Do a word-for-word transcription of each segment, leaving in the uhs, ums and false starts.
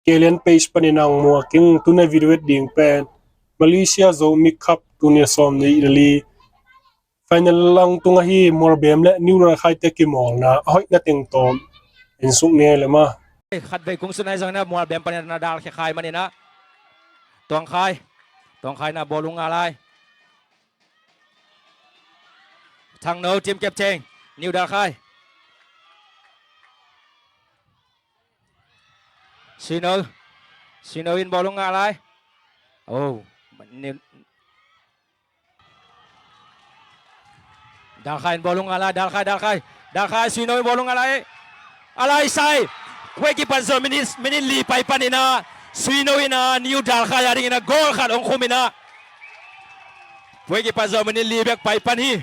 Kelian page panin ang muak ing. Tuna video et ding pen Malaysia Zomi Cup tuni a sawm nih le li final lang tung ahi Mualbem le New Dalkhai te kimawlna a hoihna teng tawm en suk ni le ma. Khat vei kung sut nai zong na Mualbem panin na dalkhia khai manin ah Tuangkhai. Tuangkhai na bawlung nga lai. Thangno, team captain, New Dalkhai. Suino. Suino in bawlung nga lai. Oh. New Dalkhai in bawlung nga lai, Dalkhai, Dalkhai. Dalkhai, Suino in bawlung nga lai. A lai sai. Khuai kipan zawh minit, minit li pai panin ah Suino in ah New Dalkhai a dingin ah goal khat hong khum in ah. Khuai kipan zawh minit li bek pai pan hi.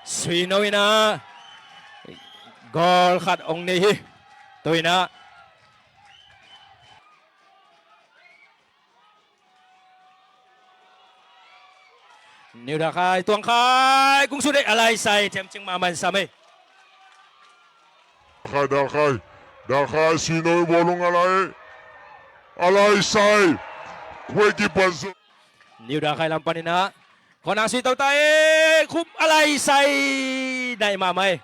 Suino in ah goal khat hong nei hi. Tu in ah New Dalkhai, Tuangkhai, kung sut e, a lai sai, themcik mahmah in sam e. Dalkhai, Dalkhai, Dalkhai, Suino in bawlung nga lai. A lai sai. Khuai kipan zawh. New Dalkhai lam panin ah. Khonang sui to ta e, khum a lai sai. Naih mahmah e.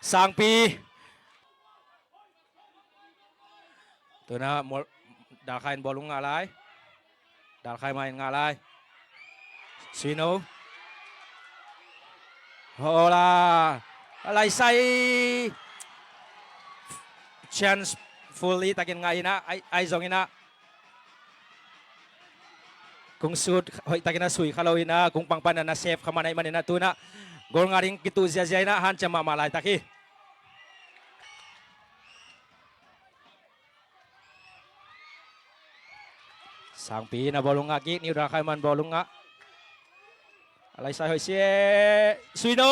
Sangpi. Tuna Mual-, Dalkhai in bawlung nga lai. Dalkhai mah in nga lai. Suino. Hola. A lai sai. Chance fully takin nga in ah. Ai, ai zong in ah. Kung sut hoih takin ah sui kha lo in ah. Kung pangpan na na save kha man ahih manin ah tuna goal nga ding kituh ziazia in ah hanciam mahmah laitak hi. Sangpi in ah bawlung nga kik, New Dalkhai mah in bawlung nga. A lai sai hoih sia e. Suino.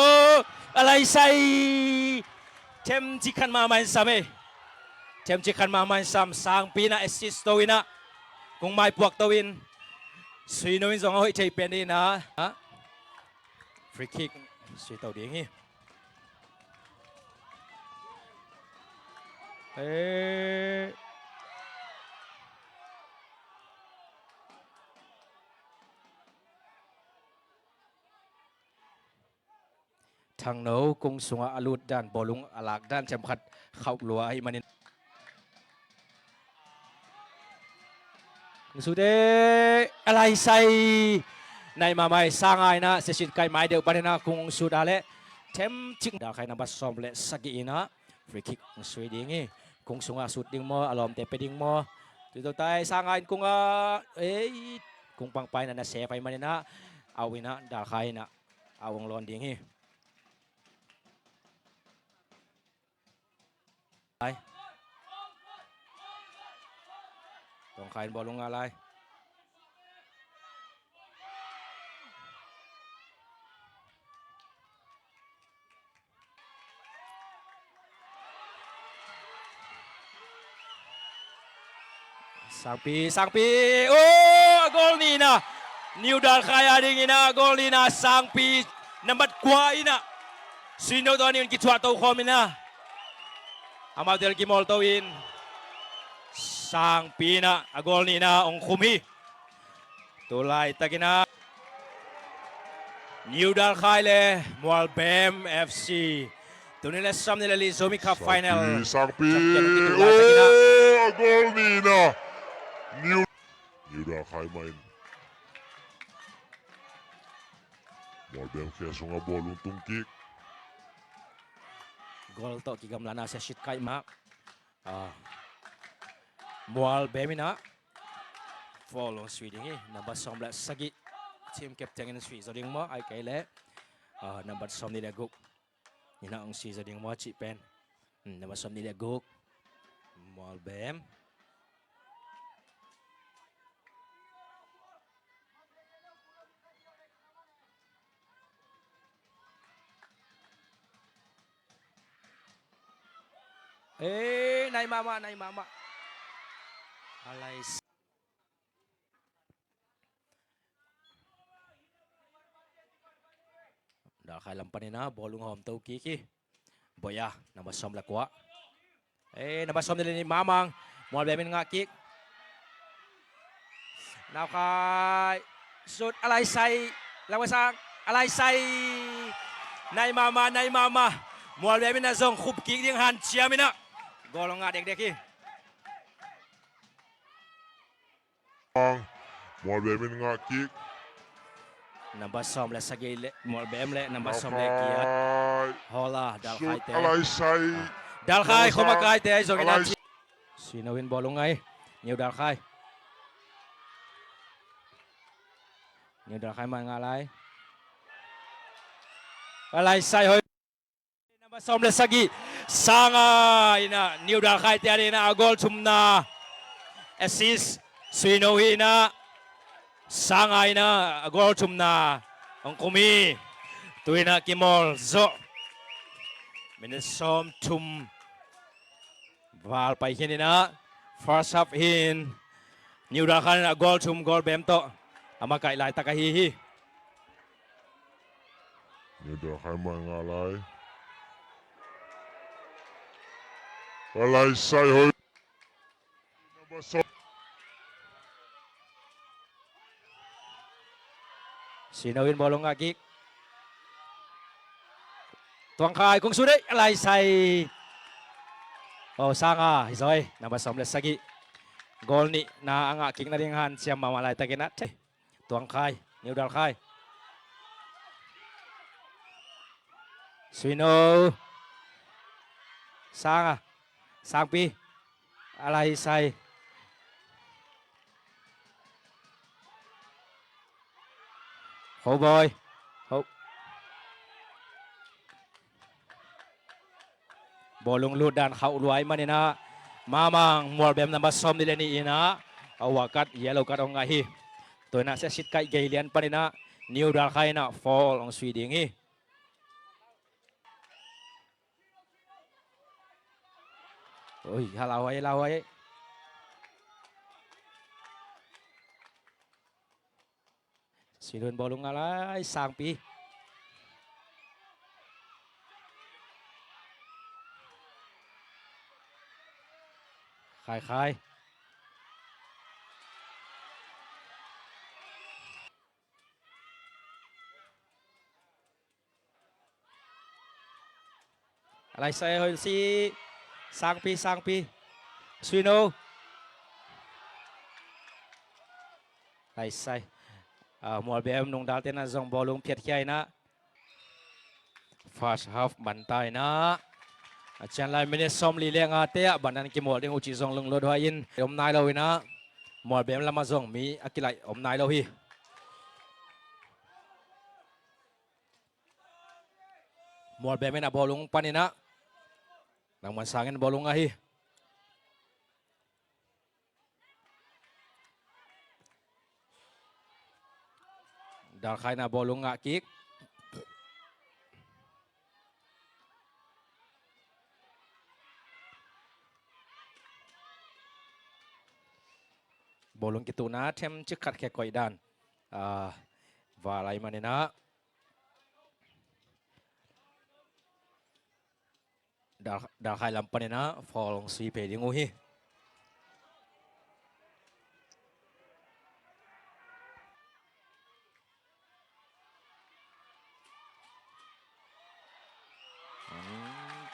A lai sai. Themcik khat mahmah in sam e. Themcik khat mahmah in sam. Sangpi in ah assist to in ah. Kung maipuak to in. Suino in zong a hoih thei pen in ah. Ha? Free kick. Sui to ding hi. Eh. Thangno kung sungah a lut dan, bawlung a lak dan, themkhat khauh lua ahih manin. Kung sut e, a lai sai. Naih mahmah e, sang a in ah, Sia Sit Kaih mai deuh panin ah, kung sut a leh. Themcik Dalkhai number sawm le sagih in ah. Free kick hong sui ding hi. Kung sungah sut ding maw, a lawmte pia ding maw. Tui to tai, sang a in kung a, ei, kung pangpai na na save ahih manin ah. Au in ah, Dalkhai in ah. Au hong lawn ding hi. Lai. Tuangkhai in bawlung nga lai. Sangpi, Sangpi. Oh, a goal nihna. New Dalkhai a dingin ah a goal nihna, Sangpi. Nambat kua in ah. Suino tawh a nih un kithuah to khawm in ah. Amau tel kimawl to in. Sangpi in ah a goal nihna hong khum hi. Tu laitakin ah New Dalkhai le Mualbem F C. Tuni le sawm nih le li Zomi Cup final. Sangpi, Sangpi. Oh, a goal nihna. New, New Dalkhai mah in. Mualbem khia sungah bawlung tung kik. Goal tawh kigamlana Sia Sit Kaih mah. Ah. Mualbem in ah. Foul hong sui ding hi. Number sawm le sagih. Team captain in sui zaw ding maw. Ahih kei leh. Ah, number sawm nih le guk. In ah hong sui zaw ding maw cih pen. Hmm, number sawm nih le guk. Mualbem. Eh, nai mahmah, nai mahmah. A lai sai. Dalkhai lam panin ah, bawlung hawm to kik hi. Boya, number sawm le kua. Eh, number sawm nih le nih, Mamang. Mualbem in ngah kik. Nau Khai. Sut, a laisai. Lau Sang, a laisai. Nai mahmah, nai mahmah. Mualbem in a zong khup kik ding hanciam in ah. Goal hong ngah dekdek hi. Mualbem in ngah kik. Number sawm le sagih le Mualbem le number sawm le giat. Hola, Dalkhai te. Dalkhai khawm a kai te, zong in a. Suino in bawlung ngai. New Dalkhai. New Dalkhai mah ngah lai. A laisai hoi. Number sawm le sagih, Sanga in ah, New Dalkhai te ading in ah a goal thumna. Assist, Suino hi in ah, Sanga in ah a goal thumna hong khum hi. Tu in ah kimawl zawh. Minute sawm thum val pai khin in ah, first half hi in, New Dalkhai in ah goal thum, goal bem tawh a makaih laitak ahi hi. New Dalkhai mah ngah lai. A laisai hoi. Suino in bawlung ngah kik. Tuang Khai kung su dei, a laisai. Oh, Sanga hi zaw hi, number sawm le sagih. Goal nihna a ngah kik nading hanciam mahmah laitak in ah. Tuang Khai, New Dalkhai. Suino. Sanga. Sangpi. A laisai. Khoboi. Ho. Bawlung lut dan khauh luai man in ah, Mamang Mualbem number sawm nih le nih in ah a uah kat, yellow kat hong ngah hi. Tu in ah sia sit kaih gei lian pan in ah New Dalkhai in ah foul hong sui ding hi. Oi, ha lauhuai, lauhuai. Suino in bawlung ngah lai, Sangpi. Khai, Khai. A laisai hoi si, Sangpi, Sangpi. Suino. Laisai. Ah, Mualbem nungdal te in ah zong bawlung phiatkhia in ah. First half man ta in ah. A cian lai minute sawmli le nga te ah bang dan kimawl ding uh cih zong lunglut huai in om nai lo in ah. Mualbem lam ah zong mi a kilaih om nai lo hi. Mualbem in a bawlung pan in ah, Nangman Sang in bawlung ahi. Dalkhai in a bawlung ngah kik. Bawlung kituhna themcik khat khia koih dan, ah, va lai man in ah. Dal, Dalkhai lam pan in ah foul hong sui phei ding uh hi.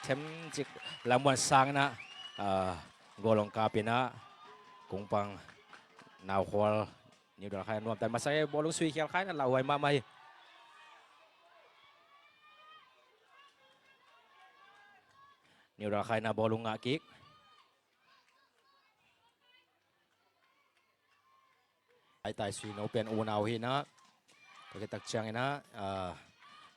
Themcik Lammuan Sang in ah, ah, goal hong kap in ah, Kungpang Naukhual New Dalkhai a nuamtan masa hi. Bawlung sui khial kha in ah lauhuai mahmah hi. New Dalkhai in a bawlung ngah kik. Maitai Suino pen unau hi in ah. Tua khit tak ciangin ah, ah,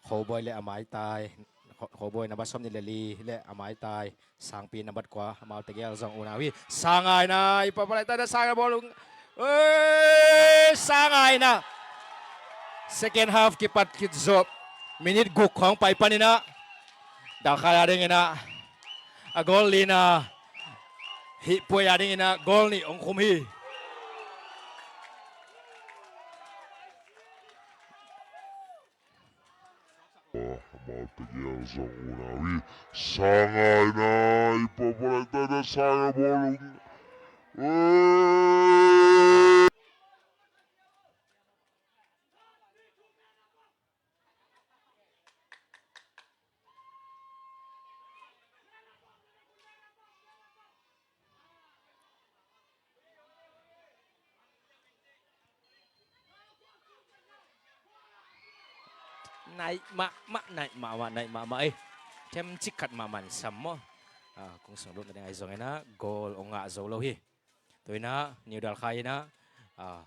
Khoboi le a maitai, Kho-, Khoboi number sawmnih le li le a maitai, Sangpi number kua, amau tegel zong unau hi. Sangai in ah, i papa lai ta in ah Sangai bawlung. Oi, Sangai in ah. Second half kipat khit zawh. Minute guk khawng pai pan in ah. Dalkhai a ding in ah. A goal lina. Hih puai a ding in ah goal nih hong khum hi. Amau tegel Zong unau hi. Sangai na i pawpaw lai ta na Sangai bawlung. Naih mahmah, naih mahmah, naih mahmah ei. Them cik khat mahmah in sam maw. Ah, kung sung lut nading ahi zongin ah goal ong ngah zo lo hi. Tu in ah New Dalkhai in ah, ah,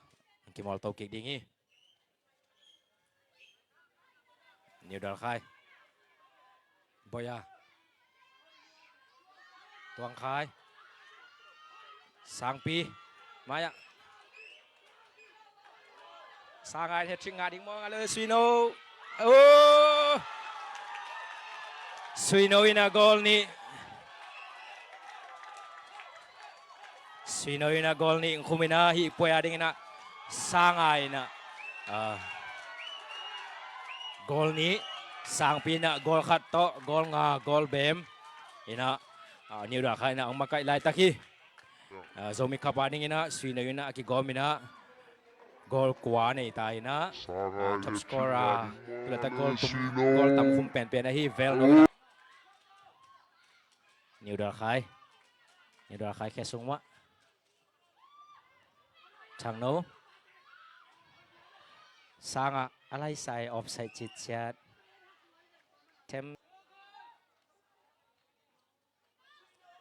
kimawl to kik ding hi. New Dalkhai. Boya. Tuang Khai. Sangpi. Maya. Sangai hat-trick ngah ding maw, ngah lo Suino. Oh! Suino in ah goal nih. Suino in ah goal nih ong khum in ah hih puai a ding in ah Sangai in ah, ah, goal nih, Sangpi in ah goal khat tawh goal nga, goal bem in ah, ah, New Dalkhai in ah ong makaih laitak hi. Ah, Zomi Cup a ding in ah Suino in ah a kigawm in ah goal kua nei ta in ah, ah, top scorer, pilata goal tum, goal tam khum penpen ahi vel no. New Dalkhai. New Dalkhai khe sung mah. Changno. Sanga a laisai offside citciat. Them.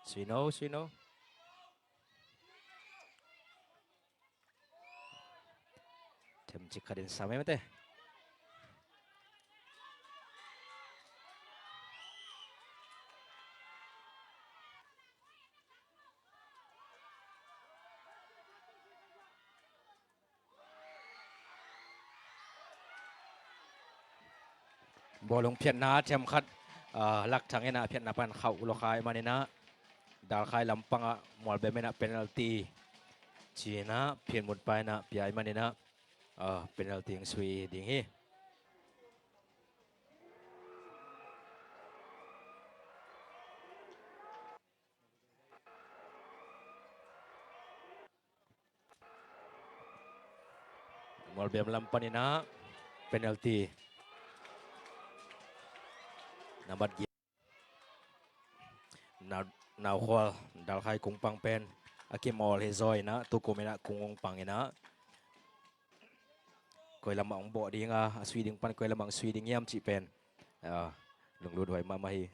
Suino, Suino. Them cik khat in sam ei mate. Bawlung phiatna them khat, ah, Lakthang in ah phiatna pan khauh lo khai man in ah Dalkhai lampang ah Mualbem in ah penalty ci in ah phiatmut pa in ah pia i man in ah, ah, penalty ong sui ding hi. Mualbem lam pan in ah penalty. Nambat gi. Nau, Naukhual, Dalkhai kungpang pen a kimawl hi zaw in ah, tukum in ah kung ong pang in ah. Koi lam ah ong bawh ding a, a sui ding pan koi lam ah ong sui ding hiam cih pen, ah, lunglut huai mahmah hi.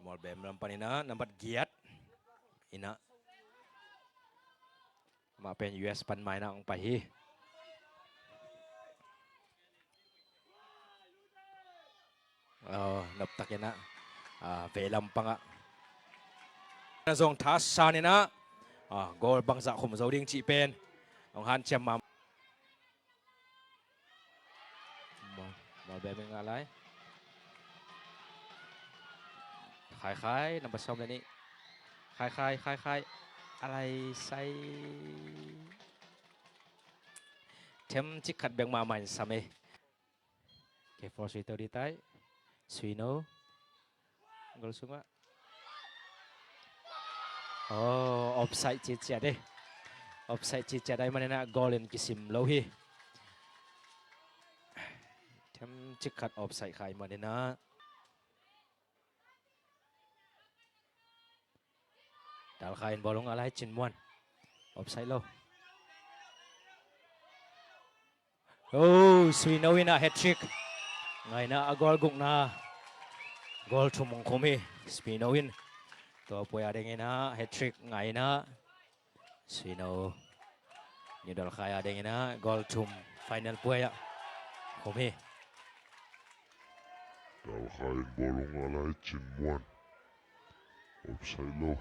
Mualbem lam pan in ah, nambat giat in ah. Amah pen U S pan mai in ah ong pai hi. Oh, noptak in ah, ah, vei lampang ah. Na zong thasan in ah, ah, goal bangzah khum zo ding cih pen ong hanciam mah. Mual, Mualbem in ngah lai. Khai Khai, nambat sawm le nih. Khai Khai, Khai Khai. A laisai. Them cik khat bek mahmah in sam ei. Kei for sui to di tai. Suino. Goal sungah. Oh, offside citciat ei. Offside citciat ahih man in ah goal in kisim lo hi. Them cik khat offside kha ahih man in ah. Dalkhai in bawlung a lai, Cin Muan. Offside lo. Oh, Suino in ah hat-trick. Ngai in ah a goal gukna. Goal thum ong khum hi. Suino in. Tua puai a ding in ah hat-trick ngai in ah. Suino. New Dalkhai a ding in ah goal thum final puai ah khum hi. Dalkhai in bawlung a lai, Cin Muan. Offside lo.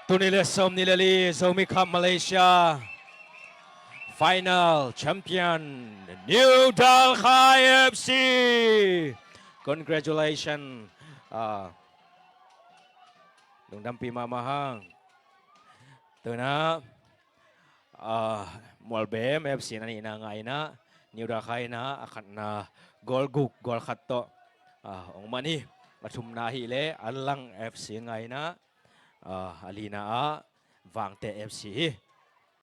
Tul nih le sawmnih le li, Zomi Cup Malaysia final champion, New Dalkhai F C. Congratulations. Ah, Lungdampi mahmah hang. Tuna, ah, Mualbem F C in a nihna ngah in ah, New Dakha in ah a khatna goal guk, goal khat tawh, ah, ong man hi. A thumna ahih leh Anlang F C ngah in ah, ah, a lina ah Vangte F C hi.